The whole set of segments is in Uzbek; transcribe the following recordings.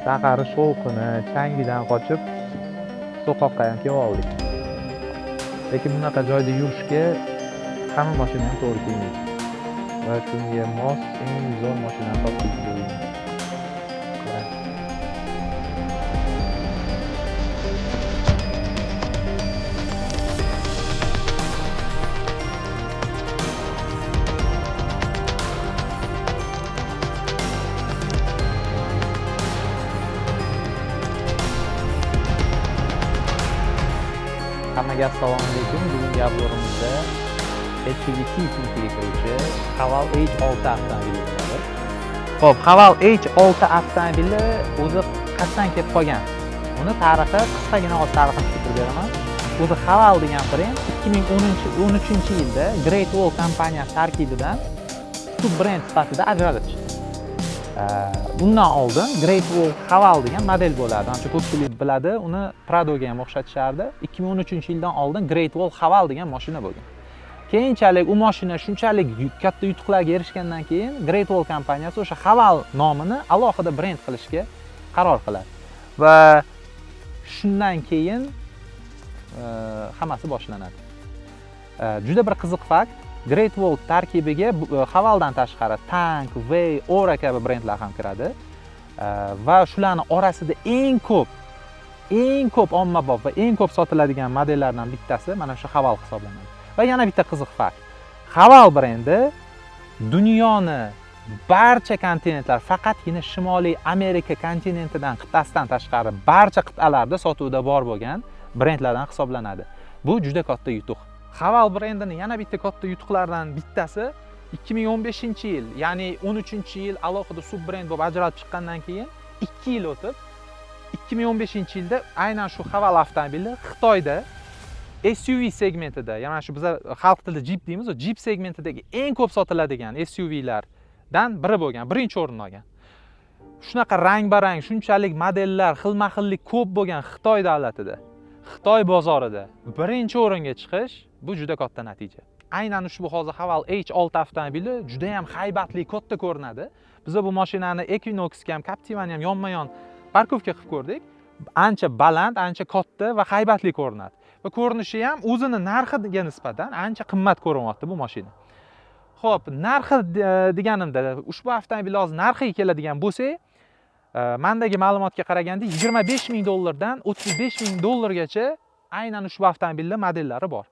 Shahar shovqini, changidan qochib so'qoqqa ham kelib oldik. Lekin bunaqa joyda yurishga hamma mashina ham to'g'ri kelmaydi. Va shunga mos eng zo'r mashinani topdik deb o'ylayman. Hammaga assalomu alaykum. Bugungi obzorimizda SUV C sinfiga kiruvchi Haval H6 avtomobili bo'ladi. Xo'p, Haval H6 avtomobili o'zi qachon kelib qolgan? Uni tarixi qisqagina hozir tarixini tushuntirib beraman. O'zi Haval degan brend 2013-yilda Great Wall kompaniyasi tarkibidan sub brend sifatida ajralib chiqdi. Bundan oldin Great Wall Haval degan model bo'ladi. Ancha ko'pchilik biladi, uni Pradoga ham o'xshatishardi. 2013-yildan oldin Great Wall Haval degan mashina bo'lgan. Keyinchalik u mashina shunchalik katta yutuqlarga erishgandan keyin Great Wall kompaniyasi o'sha Haval nomini alohida brend qilishga qaror qiladi. Va shundan keyin hammasi boshlanadi. Juda bir qiziq fakt. Great Wall tarkibiga Havaldan tashqari Tank, Wey, Ora kabi brendlar ham kiradi. Va shularning orasida eng ko'p ommabop va eng ko'p sotiladigan modellardan bittasi mana shu Haval hisoblanadi. Va yana bitta qiziq fakt. Haval brendi dunyoni barcha kontinentlar, faqatgina Shimoliy Amerika kontinentidan, qit'asidan tashqari barcha qit'alarda sotuvda bor bo'lgan brendlardan hisoblanadi. Bu juda katta yutuq. Haval brendini yana bitta katta yutuqlardan bittasi 2015-yil, ya'ni 13-yil alohida sub brend bo'lib ajralib chiqqandan keyin 2 yil o'tib 2015-yilda aynan shu Haval avtomobili Xitoyda SUV segmentida, ya'ni shu bizlar xalq tilida Jeep deymiz, u Jeep segmentidagi eng ko'p sotiladigan SUVlardan biri bo'lgan, birinchi o'rinni olgan. Shunaqa rang-barang, shunchalik modellar, xilma-xillik ko'p bo'lgan Xitoy davlatida, Xitoy bozorida birinchi o'ringa chiqish bu juda katta natija. Aynan ushbu hozir Haval H6 avtomobili juda ham haybatli, katta ko'rinadi. Biz bu mashinani Equinoxga ham, Captiva'ni ham yonma-yon parkovka qilib ko'rdik. Ancha baland, ancha katta va haybatli ko'rinadi. Va ko'rinishi ham o'zini narxiga nisbatan ancha qimmat ko'rinyapti bu mashina. Xo'p, narxi deganimda ushbu avtomobil hozir narxiga keladigan bo'lsak, mendagi ma'lumotga qaraganda 25 ming dollardan 35 ming dollargacha aynan ushbu avtomobilning modellari bor.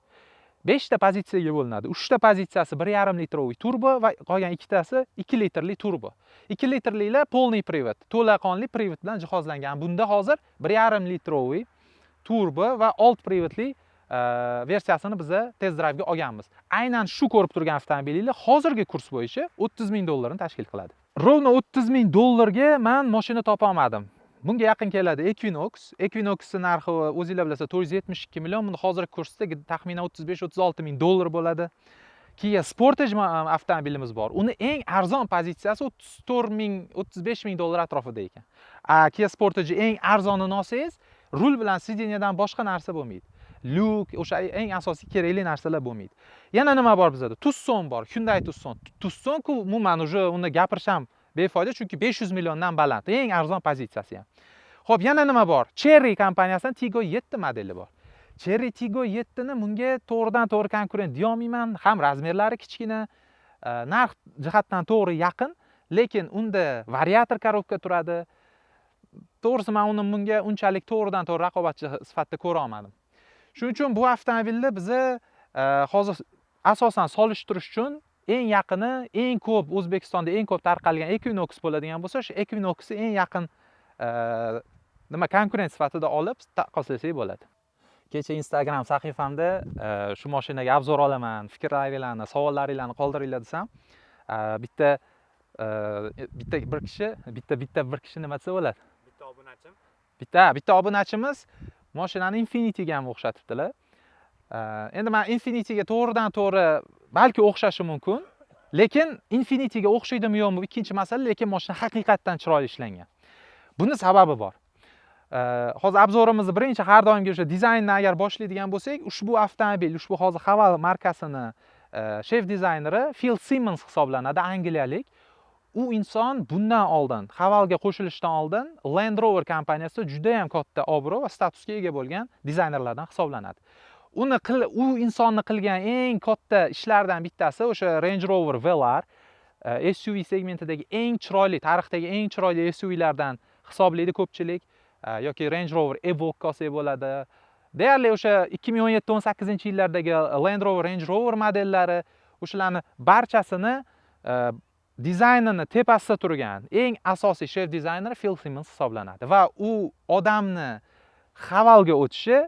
5 ta pozitsiyaga bo'linadi. 3 ta pozitsiyasi 1.5 litroviy turbo va qolgan ikkitasi 2 litrli turbo. 2 litrlilar polniy privod, to'laqonli privod bilan jihozlangan. Bunda hozir 1.5 litroviy turbo va old privodli versiyasini biz test drive'ga olganmiz. Aynan shu ko'rib turgan avtomobilinglar hozirgi kurs bo'yicha 30 ming dollarni tashkil qiladi. Ровно 30 ming dollarga men mashina topa olmadim. Bunga yaqin keladi Equinox. Equinoxning narxi o'zingizlar bilasiz 472 million. Buni hozirgi kursda taxminan 35-36 ming dollar bo'ladi. Kia Sportage avtomobilimiz bor. Uni eng arzon pozitsiyasi 34 ming, 35 ming dollar atrofida ekan. Kia Sportage eng arzonini olsangiz, rul bilan sidenyadan boshqa narsa bo'lmaydi. Lyuk, o'sha eng asosiy kerakli narsalar bo'lmaydi. Yana nima bor bizada? Tucson bor, Hyundai Tucson. Tucson-ku umuman уже uni gapirish ham befoyda, chunki 500 milliondan baland, eng arzon pozitsiyasi ham. Xo'p, yana nima bor? Chery kompaniyasining Tiggo 7 modeli bor. Chery Tiggo 7 ni bunga to'g'ridan-to'g'ri konkurent deya olmayman. Ham razmerlari kichkina, narx jihatdan to'g'ri yaqin, lekin unda variator korobka turadi. To'g'risi men uni bunga unchalik to'g'ridan-to'g'ri raqobatchi sifatida ko'ra olmadim. Shuning uchun bu avtomobilni biza hozir asosan solishtirish uchun eng yaqini, eng ko'p O'zbekistonda eng ko'p tarqalgan Equinox bo'ladigan bo'lsa, o'sha Equinoxni eng yaqin nima konkurent sifatida olib taqqoslasak bo'ladi. Kecha Instagram sahifamda shu mashinaga obzor olaman, fikrlaringlarni, savollaringlarni qoldiringlar desam, bitta bir kishi, bitta, bitta bir kishi nima desa bo'ladi? Bitta obunachim. Bitta obunachimiz mashinani Infinitiga ham o'xshatibdilar. Endi men Infinitiga to'g'ridan to'g'ri balki o'xshashi mumkin, lekin Infinitiga o'xshaydimi yo'qmi bu ikkinchi masala, lekin mashina haqiqatdan chiroyli ishlangan. Buni sababi bor. Hozir obzorimizni birinchi har doimgi o'sha dizayndan agar boshlaydigan bo'lsak, ushbu avtomobil, ushbu hozir Haval markasini shef dizayneri Phil Simmons hisoblanadi, angliyalik. U inson bundan oldin, Havalga qo'shilishdan oldin Land Rover kompaniyasida juda ham katta obro' va statusga ega bo'lgan dizaynerlardan hisoblanadi. U insonni qilgan eng katta ishlardan bittasi o'sha Range Rover Velar, SUV segmentidagi eng chiroyli, tarixdagi eng chiroyli SUVlardan hisoblaydi ko'pchilik, yoki Range Rover Evoque olsak bo'ladi. Deyarli o'sha 2017-18 yillardagi Land Rover, Range Rover modellari, o'shalarni barchasini dizaynini tepasida turgan eng asosiy shef dizayneri Phil Simmons hisoblanadi va u odamni Havalga o'tishi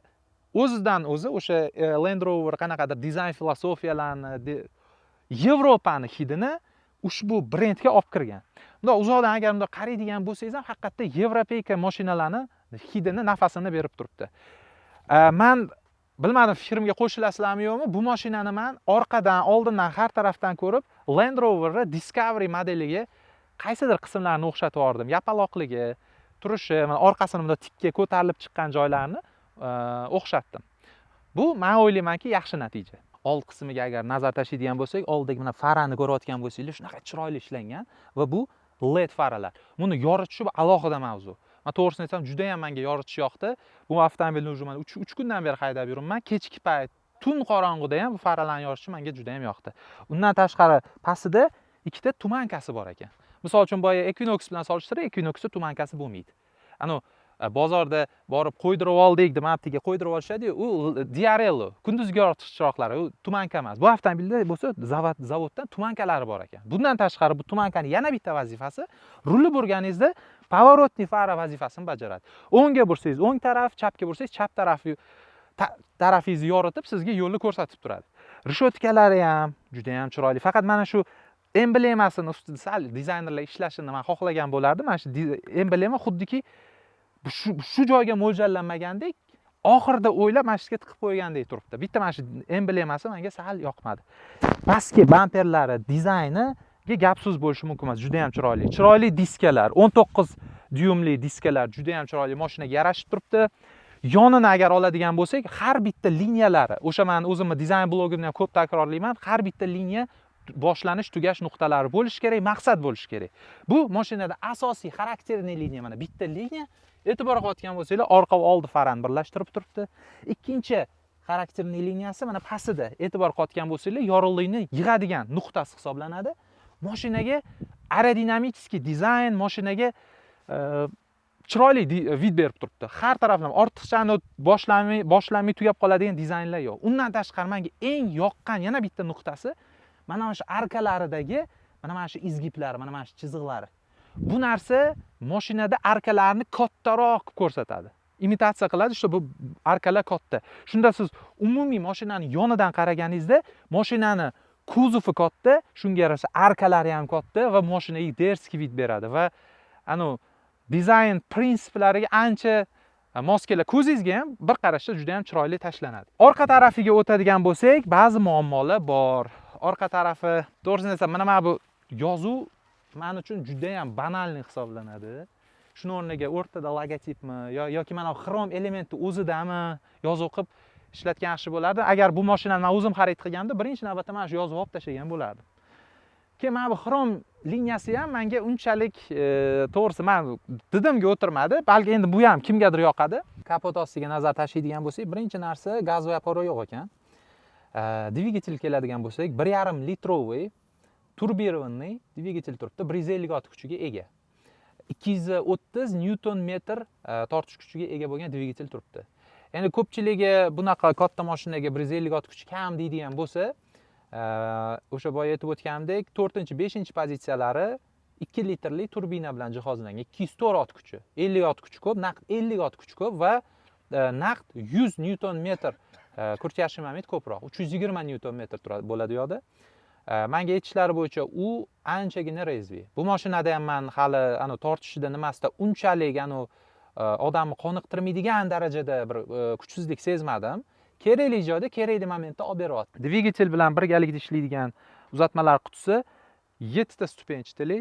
o'zidan o'zi o'sha Land Rover qanaqadir dizayn filosofiyalarini, Yevropani hidini ushbu brendga olib kirgan. Bundoq uzoqdan agar bundoq qaraydigan bo'lsangiz ham, haqiqatda европейка mashinalarni hidini, nafasini berib turibdi. Man bilmadim, fikrimga qo'shilasizlarmi, yo'qmi, bu mashinani man orqadan, oldindan, har tarafdan ko'rib, Land Roverni Discovery modeliga qaysidir qismlarini o'xshatib yubordim. Yapaloqligi, turishi, mana orqasini bundoq tikka ko'tarilib chiqqan joylarini o'xshatdim. Bu, man o'ylaymanki, yaxshi natija. Old qismiga agar nazar tashlaydigan bo'lsak, oldidagi mana farani ko'rayotgan bo'lsanglar, shunaqa chiroyli ishlangan va bu LED faralar. Buni yoritishi bu alohida mavzu. Man to'g'risini aytsam, juda ham menga yoritish yoqdi. Bu avtomobilni уже mana 3 kundan beri haydab yuribman. Kechki payt, tun qorong'ida ham bu faralarni yoritishi menga juda ham yoqdi. Undan tashqari, pastida ikkita туманка si bor ekan. Misol uchun, boya Equinox bilan solishtirib, Equinoxda туманка si bo'lmaydi. Anu bozorda borib qo'ydirib oldik deb mana qo'ydirib olishadi, u DRL, u kunduzgi yoritish chiroqlari, u туманка emas. Bu avtomobilda bo'lsa zavoddan туманка lari bor ekan. Bundan tashqari, bu туманка ni yana bitta vazifasi rulni burganingizda поворотный fara vazifasini bajaradi. O'ngga bursangiz o'ng taraf, chapga bursangiz chap tarafi tarafingizni yoritib, sizga yo'lni ko'rsatib turadi. Решётка lari ham juda ham chiroyli. Faqat mana shu emblemasini ustida sal dizaynerlar ishlashini man xohlagan bo'lardim. Mana shu emblema xuddiki shu joyga mo'ljallanmagandek, oxirida o'ylab mana shu yerga tiqib qo'ygandek turibdi. Bitta mana shu emblemasi menga sal yoqmadi. Pastki bamperlari dizayniga gap so'z bo'lishi mumkin emas, juda ham chiroyli. Chiroyli diskalar, 19 dyumli diskalar juda ham chiroyli, mashinaga yarashib turibdi. Yonini agar oladigan bo'lsak, har bitta liniyalari, o'sha man o'zimni dizayn blogimda ham ko'p takrorlayman, har bitta liniya boshlanish, tugash nuqtalari bo'lishi kerak, maqsad bo'lishi kerak. Bu mashinada asosiy xarakterli liniya mana bitta liniya. E'tibor qilayotgan bo'lsanglar, orqa va oldi farani birlashtirib turibdi. Ikkinchi xarakterli liniyasi mana pastida, e'tibor qilayotgan bo'lsanglar, yorug'likni yig'adigan nuqtasi hisoblanadi. Mashinaga аэродинамический dizayn, mashinaga chiroyli вид berib turibdi. Har tarafdan ortiqcha boshlanmay tugab qoladigan dizaynlar yo'q. Undan tashqari, menga eng yoqqan yana bitta nuqtasi mana shu arkalaridagi mana shu изгиб lari, mana shu chiziqlari. Bu narsa mashinada arkalarni kattaroq qilib ko'rsatadi. Imitatsiya qiladi, что bu arkalar katta. Shunda siz umumiy mashinani yonidan qaraganingizda mashinani kuzovi katta, shunga yarasha arkalari ham katta va mashinaga дерзкий вид beradi va anu dizayn prinsiplariga ancha mos keladi. Ko'zingizga ham bir qarashda juda ham chiroyli tashlanadi. Orqa tarafiga o'tadigan bo'lsak, ba'zi muammolar bor. Orqa tarafi, to'g'risini aytsam, mana bu yozuv men uchun juda ham банальный hisoblanadi. Shuni o'rniga o'rtada logotipmi yoki mana xrom elementi o'zidami yozuv qilib ishlatgan yaxshi bo'lardi. Agar bu mashinani men o'zim xarid qilganimda, birinchi navbatda mana shu yozuvni olib tashlagan bo'lardim. Keyin mana bu xrom liniyasi ham menga unchalik, to'g'risi, man didimga o'tirmadi. Balki endi bu ham kimgadir yoqadi. Kapot ostiga nazar tashlaydigan bo'lsak, birinchi narsa, газовый опора yo'q ekan. Dvigatel keladigan bo'lsak, 1,5 литровый турбированный dvigatel turibdi, 150 ot kuchiga ega, 230 nyuton metr tortish kuchiga ega bo'lgan dvigatel turibdi. Endi ko'pchiligi bunaqa katta mashinaga 150 ot kuchi kam deydigan bo'lsa, o'sha boya aytib o'tganimdek, to'rtinchi, beshinchi pozitsiyalari 2 litrli turbina bilan jihozlangan, 204 ot kuchi, 50 ot kuchi ko'p, naqd 50 ot kuchi ko'p va naqd 100 nyuton metr крутящий момент ko'proq, 320 nyuton metr turadi bo'ladi u yoqda. Manga aytishlari bo'yicha, u anchagina резвый. Bu mashinada ham man hali anavi tortishida, nimasida unchalik anavi odamni qoniqtirmaydigan darajada bir kuchsizlik sezmadim. Kerakli joyda, kerakli momentda olib beryapti. Dvigatel bilan birgalikda ishlaydigan uzatmalar qutisi yettita ступенчатый li,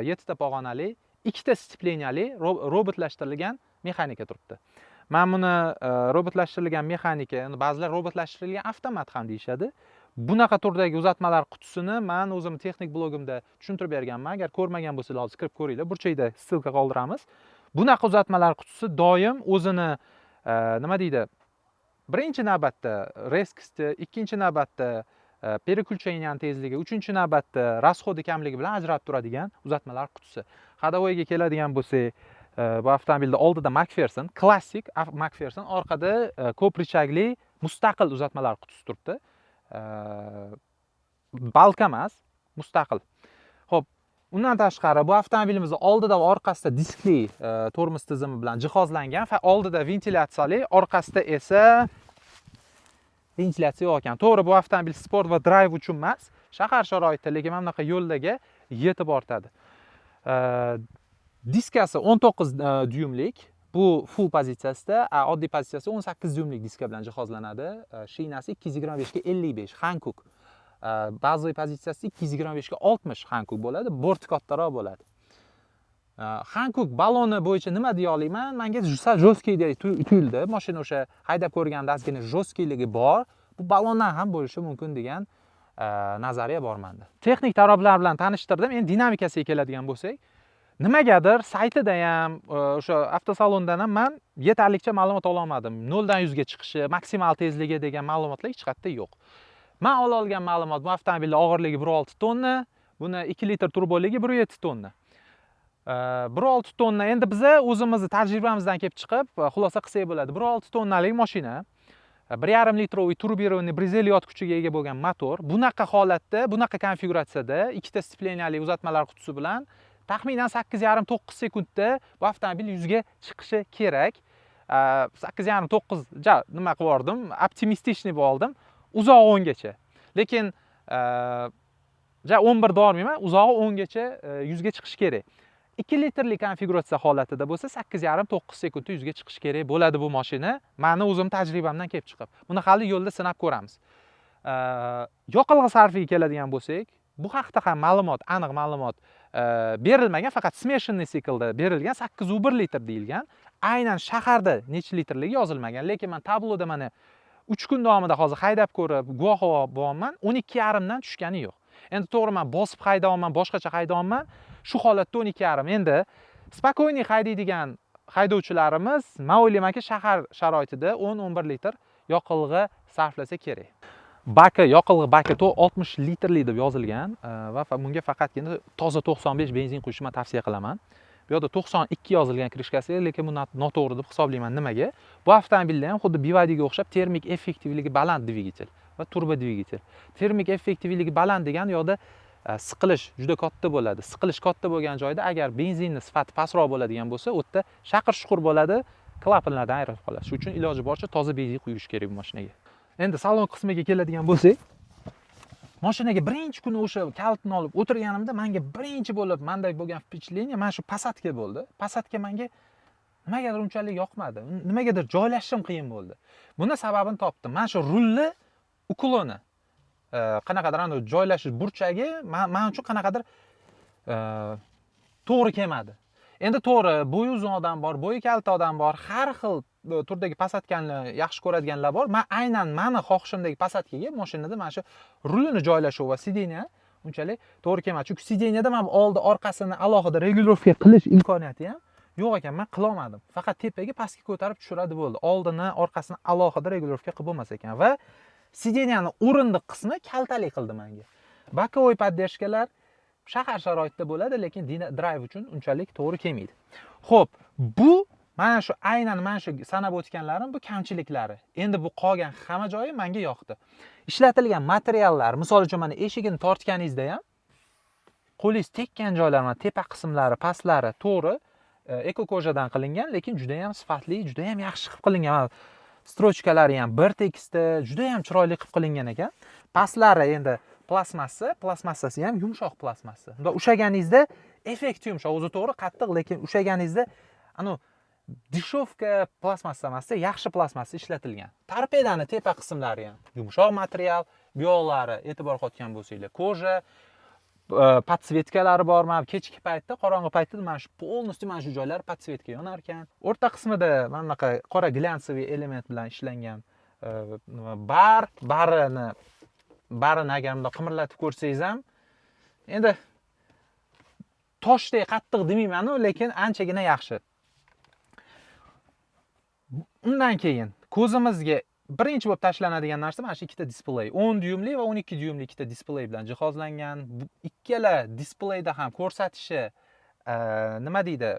yettita pog'onali, ikkita сцепления li robotlashtirilgan mexanika turibdi. Man buni robotlashtirilgan mexanika, endi ba'zilar robotlashtirilgan avtomat ham deyishadi. Bunaqa turdagi uzatmalar qutisini man o'zim texnik blogimda tushuntirib berganman. Agar ko'rmagan bo'lsanglar, hozir kirib ko'ringlar, burchakda ссылка qoldiramiz. Bunaqa uzatmalar qutisi doim o'zini nima deydi, birinchi navbatda резкости, ikkinchi navbatda переключения tezligi, uchinchi navbatda расходи kamligi bilan ajralib turadigan uzatmalar qutisi. Ходовой ga keladigan bo'lsak, bu avtomobilda oldida Makferson, klassik Makferson, orqada ko'p richagli mustaqil uzatmalar qutisi turibdi. Balka emas, mustaqil. Ho'p, undan tashqari bu avtomobilimizni oldida va orqasida diskli tormoz tizimi bilan jihozlangan. Oldida ventilyatsiyali, orqasida esa ventilyatsiya yo'q ekan. To'g'ri, bu avtomobil sport va drive uchun emas, shahar sharoitida, lekin mana bunaqa yo'llarga yetib ortadi. Diskasi 19 dyumlik, bu full pozitsiyasida, oddiy pozitsiyasida 18 dyumlik diska bilan jihozlanadi. Shinasi 225 ga 55 Hankook. Bazaviy pozitsiyasi 225 ga 60 Hankook bo'ladi, borti kattaroq bo'ladi. Hankook baloni bo'yicha nima deya olaman? Menga sal жесткий deb tuyuldi. Mashina o'sha haydab ko'rganda ozgina жесткий ligi bor. Bu balondan ham bo'lishi mumkin degan nazariya bor menda. Texnik taraflar bilan tanishtirdim. Endi dinamikasiga keladigan bo'lsak, nimagadir saytida ham, o'sha avtosalondan ham man yetarlicha ma'lumot ola olmadim. 0 dan 100 ga chiqishi, maksimal tezligi degan ma'lumotlar hech qayerda yo'q. Man ola olgan ma'lumot: bu avtomobilning og'irligi 1,6 tonna, buni 2 litr turboligi 1,7 tonna. 1,6 tonna. Endi biza o'zimizni tajribamizdan kelib chiqib xulosa qilsak bo'ladi. 1,6 tonnalik mashina, 1,5 litrovый турбированный 150 ot kuchiga ega bo'lgan motor bunaqa holatda, bunaqa konfiguratsiyada ikkita сцепления li uzatmalar qutisi bilan taxminan 8,5-9 sekundda bu avtomobil 100 ga chiqishi kerak. 8,5-9 ja nima qilib yubordim, оптимистичный bo'ldim, uzog'i 10 gacha, lekin ja 11 bormayman, uzog'i 10 gacha 100 ga chiqishi kerak. 2 litrli konfiguratsiya holatida bo'lsa, 8,5-9 sekundda 100 ga chiqishi kerak bo'ladi bu mashina, mani o'zim tajribamdan kelib chiqib. Buni hali yo'lda sinab ko'ramiz. Yoqilg'i sarfiga keladigan bo'lsak, bu haqda ham ma'lumot, aniq ma'lumot berilmagan, faqat смешанный siklda berilgan, 8,1 litr deyilgan. Aynan shaharda necha litrligi yozilmagan, lekin man tabloda mana 3 kun davomida hozir haydab ko'rib guvoh bo'lyapman, 12,5 dan tushgani yo'q. Endi to'g'ri, man bosib haydayapman, boshqacha haydayapman, shu holatda 12,5. Endi спокойный haydaydigan haydovchilarimiz, man o'ylaymanki, shahar sharoitida 10-11 litr yoqilg'i sarflasa kerak. Baki, yoqilg'i baki 60 litrli deb yozilgan va bunga faqatgina toza 95 benzin quyishni man tavsiya qilaman. Bu yoqda 92 yozilgan крышка siga, lekin bu noto'g'ri deb hisoblayman. Nimaga? Bu avtomobilda ham xuddi BYDga o'xshab termik effektivligi baland dvigatel va turbo dvigatel. Termik effektivligi baland degani u yoqda siqilish juda katta bo'ladi. Siqilish katta bo'lgan joyda agar benzinni sifati pastroq bo'ladigan bo'lsa, u yerda shaqir shuqur bo'ladi, klapanlardan ayrilib qoladi. Shuning uchun iloji boricha toza benzin quyish kerak bu mashinaga. Endi salon qismiga keladigan bo'lsak, mashinaga birinchi kuni o'sha kalitni olib o'tirganimda menga birinchi bo'lib manda bo'lgan впечатление mana shu посадка bo'ldi. Посадка menga nimagadir unchalik yoqmadi, nimagadir joylashishim qiyin bo'ldi. Buni sababini topdim: mana shu rulni уклон i, qanaqadir anavi joylashish burchagi man uchun qanaqadir to'g'ri kelmadi. Endi to'g'ri, bo'yi uzun odam bor, bo'yi kalta odam bor, har xil turdagi посадка ni yaxshi ko'radiganlar bor. Man aynan mani xohishimdagi посадка ga mashinada mana shu rulini joylashuvi va сиденье unchalik to'g'ri kelmadi, chunki сиденье da mana bu oldi orqasini alohida регулировка qilish imkoniyati ham yo'q ekan. Man qilolmadim, faqat tepaga pastga ko'tarib tushiradi, bo'ldi. Oldini orqasini alohida регулировка qilib bo'lmas ekan va сиденье ni o'rindiq qismi kaltalik qildi menga. Боковой поддержка lar shahar sharoitida bo'ladi, lekin drive uchun unchalik to'g'ri kelmaydi. Ho'p, bu mana shu, aynan mana shu sanab o'tganlarim bu kamchiliklari. Endi bu qolgan hamma joyi menga yoqdi. Ishlatilgan materiallar, misol uchun, mana eshigini tortganingizda ham qo'lingiz tekkan joylar, mana tepa qismlari, pastlari, to'g'ri, эко кожа dan qilingan, lekin juda ham sifatli, juda ham yaxshi qilib qilingan. Mana строчка lari ham bir tekisda, juda ham chiroyli qilib qilingan ekan. Pastlari endi plastmassa, plastmassasi ham yumshoq plastmassa. Bundoq ushlaganingizda effekti yumshoq, o'zi to'g'ri qattiq, lekin ushlaganingizda anavi дешёвка plastmassa emasda, yaxshi plastmassa ishlatilgan. Torpedani tepa qismlari ham yumshoq material, bu yoqlari, e'tibor qilgan bo'lsanglar, кожа, подсветка lari bor. Mana kechki paytda, qorong'i paytda mana shu полностью mana shu joylar подсветка yonar ekan. O'rta qismida mana bunaqa qora глянцевый element bilan ishlangan nima bar, barini Barini agar bundoq qimirlatib ko'rsangiz ham, endi toshdek qattiq demaymanu, lekin anchagina yaxshi. Undan keyin ko'zimizga birinchi bo'lib tashlanadigan narsa mana shu ikkita displey. 10 dyumli va 12 dyumli ikkita displey bilan jihozlangan. Bu ikkala displeyda ham ko'rsatishi, nima deydi,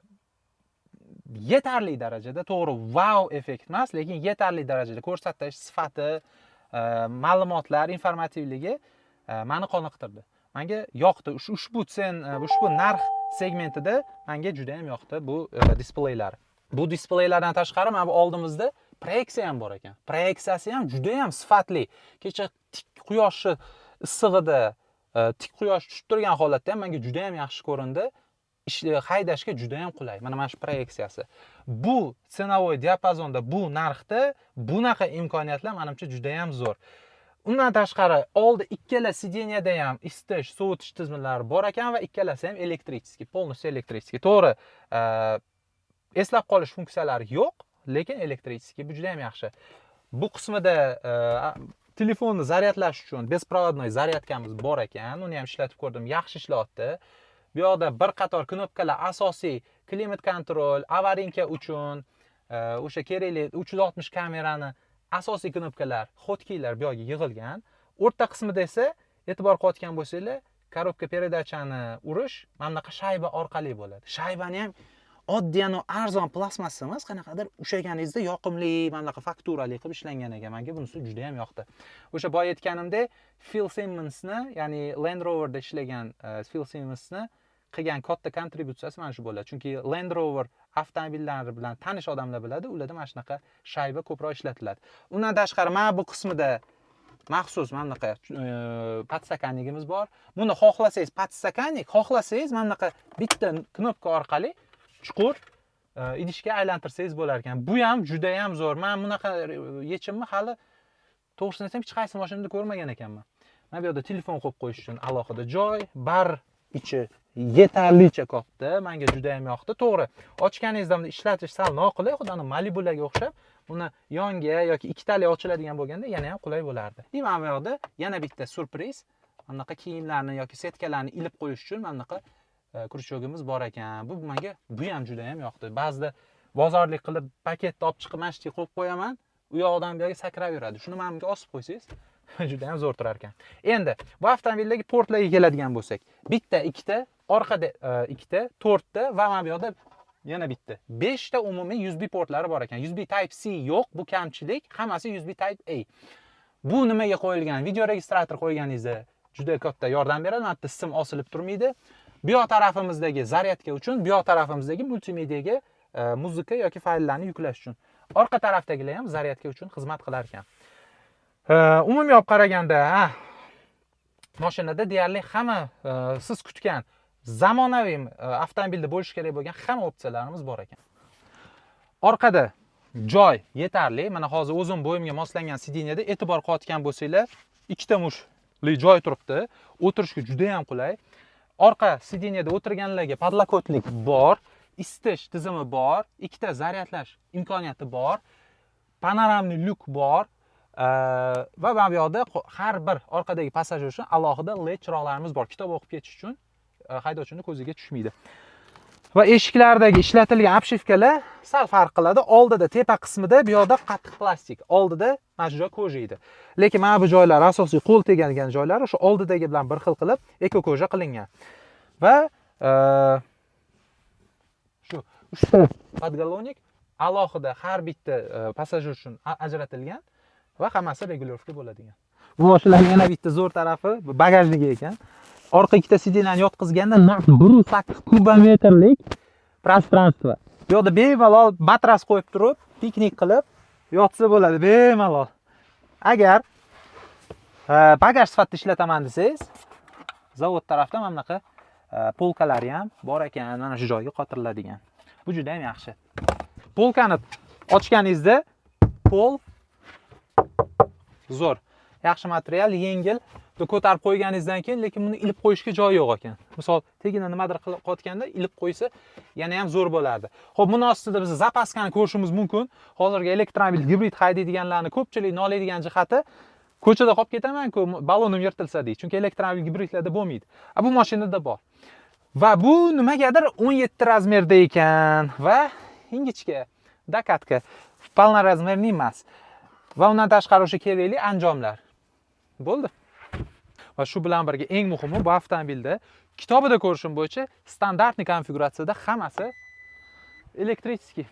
yetarli darajada. To'g'ri, vau effekt emas, lekin yetarli darajada ko'rsatish sifati, ma'lumotlar informativligi mani qoniqtirdi, manga yoqdi. Ushbu narx segmentida manga juda ham yoqdi bu displeylar. Bu displeylardan tashqari mana bu oldimizda proyeksiya ham bor ekan. Proyeksiyasi ham juda ham sifatli. Kecha tik quyoshni issig'ida, tik quyosh tushib turgan holatda ham menga juda ham yaxshi ko'rindi. Haydashga juda ham qulay mana shu proyeksiyasi. Bu ценовой diapazonda, bu narxda bunaqa imkoniyatlar, manimcha, juda ham zo'r. Undan tashqari oldi ikkala сиденье da ham isitish, sovutish tizimlari bor ekan va ikkalasi ham электрический, полностью электрический. To'g'ri, eslab qolish funksiyalari yo'q, lekin электрический, bu juda ham yaxshi. Bu qismida telefonni zaryadlash uchun беспроводной зарядка miz bor ekan. Uni ham ishlatib ko'rdim, yaxshi ishlayapti. Bu yoqda bir qator knopkalar, asosiy климат-контроль, аварийка uchun o'sha kerakli 360 kamerani asosiy knopkalar, хоткей lar bu yoqga yig'ilgan. O'rta qismida esa, e'tibor qilayotgan bo'lsanglar, коробка передач ani urish mana bunaqa shayba orqali bo'ladi. Shaybani ham oddiy anavi arzon plastmassa emas, qanaqadir ushlaganingizda yoqimli, mana bunaqa fakturali qilib ishlangan ekan. Menga bunisi juda ham yoqdi. O'sha boya aytganimdek, Phil Simmonsni, ya'ni Land Roverda ishlagan Phil Simmonsni qilgan katta kontributsiyasi mana shu bo'ladi, chunki Land Rover avtomobillari bilan tanish odamlar biladi, ularda mana shunaqa shayba ko'proq ishlatiladi. Undan tashqari mana bu qismida maxsus mana bunaqa подстаканник imiz bor. Buni xohlasangiz подстаканник, xohlasangiz mana bunaqa bitta knopka orqali chuqur idishga aylantirsangiz bo'lar ekan. Bu ham juda ham zo'r. Man bunaqa yechimni hali, to'g'risini aytsam, hech qaysi mashinada ko'rmagan ekanman. Mana bu yerda telefon qo'yib qo'yish uchun alohida joy bar. Ichi yetarlicha katta, menga juda ham yoqdi. To'g'ri, ochganingizda buni ishlatish sal noqulay, xuddi ana Malibularga o'xshab. Uni yonga yoki ikkitali ochiladigan bo'lganda yana ham qulay bo'lardi. И mana bu yoqda yana bitta syurpriz: mana bunaqa kiyimlarni yoki setkalarni ilib qo'yish uchun mana bunaqa крючок imiz bor ekan. Bu menga, bu ham juda ham yoqdi. Ba'zida bozorlik qilib, paketni olib chiqib, mana shu yerga qo'yib qo'yaman, u yoqdan bu yoqqa sakrab yuradi. Shuni mana bunga osib qo'ysangiz, juda ham zo'r turar ekan. Endi bu avtomobildagi portlarga keladigan bo'lsak, bitta, ikkita, orqada ikkita, to'rtta va mana bu yoqda yana bitta, beshta umumiy USB portlari bor ekan. USB Type C yo'q, bu kamchilik, hammasi USB Type A. Bu nimaga qo'yilgan? Video registrator qo'yganingizda juda katta yordam beradi, mana bu yerda sim osilib turmaydi. Bu yoq tarafimizdagi zaryadka uchun, bu yoq tarafimizdagi multimediaga muzika yoki fayllarni yuklash uchun, orqa tarafdagilar ham zaryadka uchun xizmat qilar ekan. Umumiy olib qaraganda, ha, mashinada deyarli hamma siz kutgan zamonaviy avtomobilda bo'lishi kerak bo'lgan hamma opsiyalarimiz bor ekan. Orqada joy yetarli. Mana hozir o'zim bo'yimga moslangan сиденье da, e'tibor qilayotgan bo'lsanglar, ikkita mushli joy turibdi, o'tirishga juda ham qulay. Orqa сиденье da o'tirganlarga подлокотник bor, isitish tizimi bor, ikkita zaryadlash imkoniyati bor, панорамный lyuk bor va mana bu yoqda har bir orqadagi passajir uchun alohida LED chiroqlarimiz bor. Kitob o'qib ketish uchun haydovchini ko'ziga tushmaydi. Va eshiklardagi ishlatilgan обшивка lar sal farq qiladi. Oldida tepa qismida, bu yoqda qattiq plastik, oldida mana shu joy кожа edi, lekin mana bu joylar, asosiy qo'l tegadigan joylari o'sha oldidagi bilan bir xil qilib эко кожа qilingan. Va shu uchta подголовник alohida har bitta passajir uchun ajratilgan va hammasi регулировка bo'ladigan. Bu mashinaning yana bitta zo'r tarafi bu bagajnigi ekan. Orqa ikkita сиденье ni yotqizganda naq 108 kubometrlik пространство. Bu yoqda bemalol matras qo'yib turib, piknik qilib yotsa bo'ladi bemalol. Agar bagaj sifatida ishlataman desangiz, zavod tarafdan mana bunaqa полка lari ham bor ekan, mana shu joyga qotiriladigan. Bu juda ham yaxshi. Полка ni ochganingizda pol zo'r, yaxshi material, yengil. Ko'tarib qo'yganingizdan keyin, lekin buni ilib qo'yishga joy yo'q ekan. Misol, tagini nimadir qilib qotganda ilib qo'ysa, yana ham zo'r bo'lardi. Xo'p, buni ostida biz запаска ni ko'rishimiz mumkin. Hozirgi elektromobil, gibrid haydaydiganlarni ko'pchilik noliydigan jihati Ko'chada qolib ketaman-ku, ballonim yirtilsa deydi. Chunki elektromobil gibridlarda bo'lmaydi. A bu mashinada bor. Va bu nimagadir 17 razmerda ekan va ingichka докатка, полноразмерный emas. Va undan tashqari o'sha kerakli anjomlar. Bo'ldi. Va shu bilan birga eng muhimi bu avtomobilda kitobida ko'rishim bo'yicha стандартный konfiguratsiyada hammasi электрический.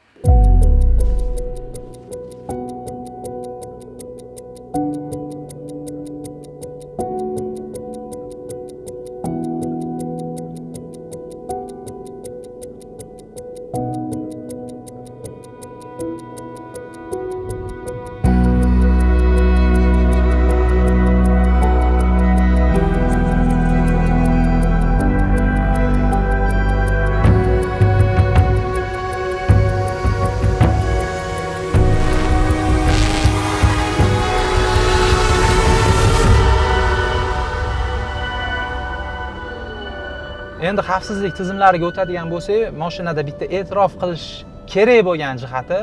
Endi xavfsizlik tizimlariga o'tadigan bo'lsak, mashinada bitta e'tirof qilish kerak bo'lgan jihati,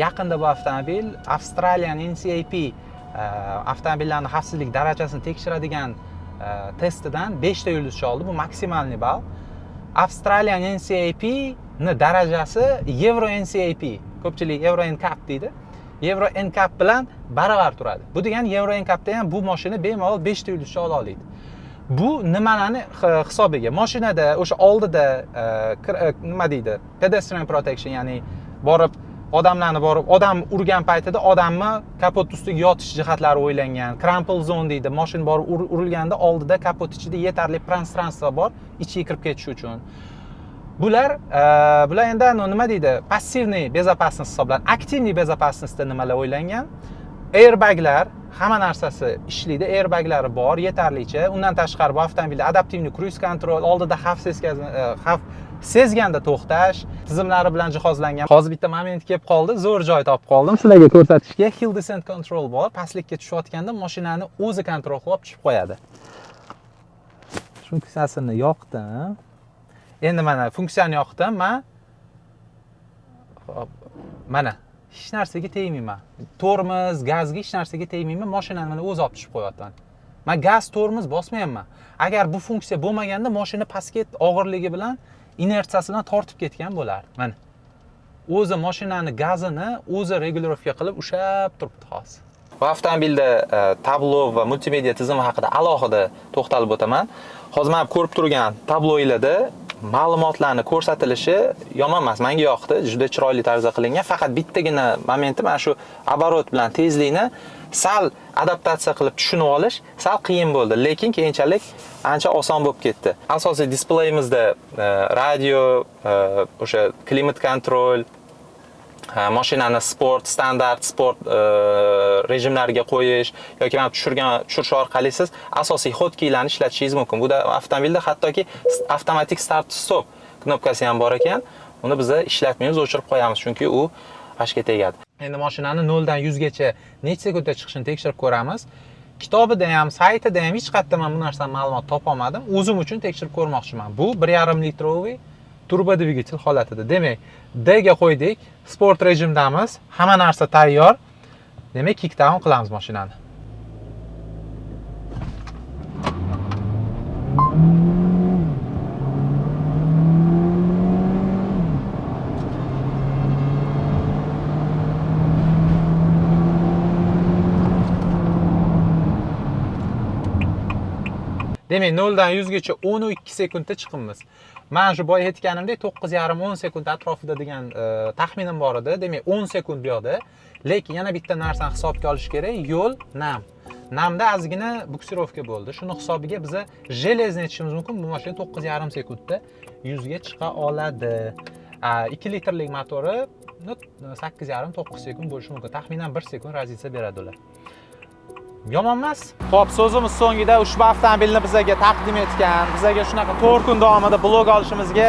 yaqinda bu avtomobil Avstraliyaning NCAP avtomobillarning xavfsizlik darajasini tekshiradigan testidan 5 ta yulduzcha oldi. Bu maksimalniy ball. Avstraliyaning NCAP ni darajasi Euro NCAP, ko'pchilik Euro NCAP deydi. Euro NCAP bilan baravar turadi. Bu degani Euro NCAPda ham bu mashina bemalol 5 ta yulduzcha ola oladi. Bu nimalarni hisobiga? Mashinada o'sha oldida nima deydi? Pedestrian protection, ya'ni borib odamlarni borib odam urgan paytida odamni kapot ustiga yotish jihatlari o'ylangan. Crumple zone deydi. Mashina borib urilganda oldida kapot ichida yetarli пространство bor, ichiga kirib ketish uchun. Bular endi nima deydi? Passivniy безопасность hisoblanadi. Aktivniy безопасностьda nimalar o'ylangan? Airbaglar, hamma narsasi ishlaydi, airbaglari bor yetarlicha. Undan tashqari bu avtomobilda adaptivniy kruiz kontrol, oldida xavf sezganda to'xtash tizimlari bilan jihozlangan. Hozir bitta moment kelib qoldi, zo'r joy topib qoldim. Sizlarga ko'rsatishga hill descent control bor. Pastlikka tushayotganda mashinani o'zi kontrol qilib tushib qo'yadi. Funksiyasini yoqdim. Endi mana funksiyani yoqdim, men hop, mana hech narsaga tegmayman. Tormoz, gazga hech narsaga tegmayman. Mashinani mana o'zi olib tushib qo'yapti. Men gaz, tormoz bosmayapman. Agar bu funksiya bo'lmaganda mashina pastga og'irligi bilan, inertsiyasi bilan tortib ketgan bo'lardi. Mana o'zi mashinani gazini o'zi regulirovka qilib ushlab turibdi hozir. Bu avtomobilda tablo va multimedia tizimi haqida alohida to'xtalib o'taman. Hozir men ko'rib turgan tablolarda ma'lumotlarni ko'rsatilishi yomon emas, menga yoqdi, juda chiroyli tarzda qilingan. Faqat bittagina momenti mana shu оборот bilan tezlikni sal adaptatsiya qilib tushunib olish sal qiyin bo'ldi, lekin keyinchalik ancha oson bo'lib ketdi. Asosiy displeyimizda radio, o'sha klimat kontrol, mashinani sport, standart sport rejimlariga qo'yish yoki mana tushirish orqali siz asosiy hotkeylarni ishlatishingiz mumkin. Bu da avtomobilda hattoki avtomatik start stop knopkasi ham bor ekan. Uni biz ishlatmaymiz, o'chirib qo'yamiz, chunki u g'ashga tegadi. Endi mashinani 0 dan 100 gacha necha sekundda chiqishini tekshirib ko'ramiz. Kitobida ham, saytida ham hech qayerda men bu narsadan ma'lumot topa olmadim. O'zim uchun tekshirib ko'rmoqchiman. Bu 1.5 litroviy turbo dvigatel holatida. Demak, D ga qo'ydik, sport rejimdamiz, hamma narsa tayyor. Demak, kick down qilamiz mashinani. Demak, 0 dan 100 gacha 12 sekundda chiqamiz. Mana shu boya aytganimdek to'qqiz yarim o'n sekund atrofida degan taxminim bor edi. Demak, 10 sekund bu yoqda. Lekin yana bitta narsani hisobga olish kerak, yo'l nam. Namda ozgina buksirovka bo'ldi. Shuni hisobiga biza железный aytishimiz mumkin, bu mashina to'qqiz yarim sekundda 100 ga chiqa oladi. 2 litrlik motori, sakkiz yarim, to'qqiz sekund bo'lishi mumkin. Taxminan 1 sekund razitsa beradi ular. Yomon emas. Xo'p, so'zimiz so'ngida ushbu avtomobilni bizga taqdim etgan, bizga shunaqa 4 kun davomida blog olishimizga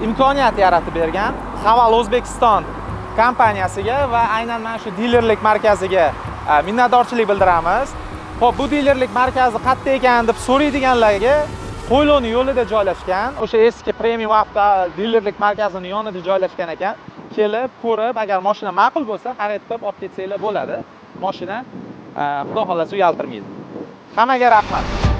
imkoniyat yaratib bergan Haval O'zbekiston kompaniyasiga va aynan mana shu dilerlik markaziga minnatdorchilik bildiramiz. Xo'p, bu dilerlik markazi qayerda ekan deb so'raydiganlarga Qo'ylovni yo'lida joylashgan, o'sha eski premium avto dilerlik markazining yonida joylashgan ekan. Kelib, ko'rib, agar mashina ma'qul bo'lsa, xarid qilib olib ketsanglar bo'ladi. Mashina, xudo xohlasa uyaltirmaydi. Hammaga rahmat.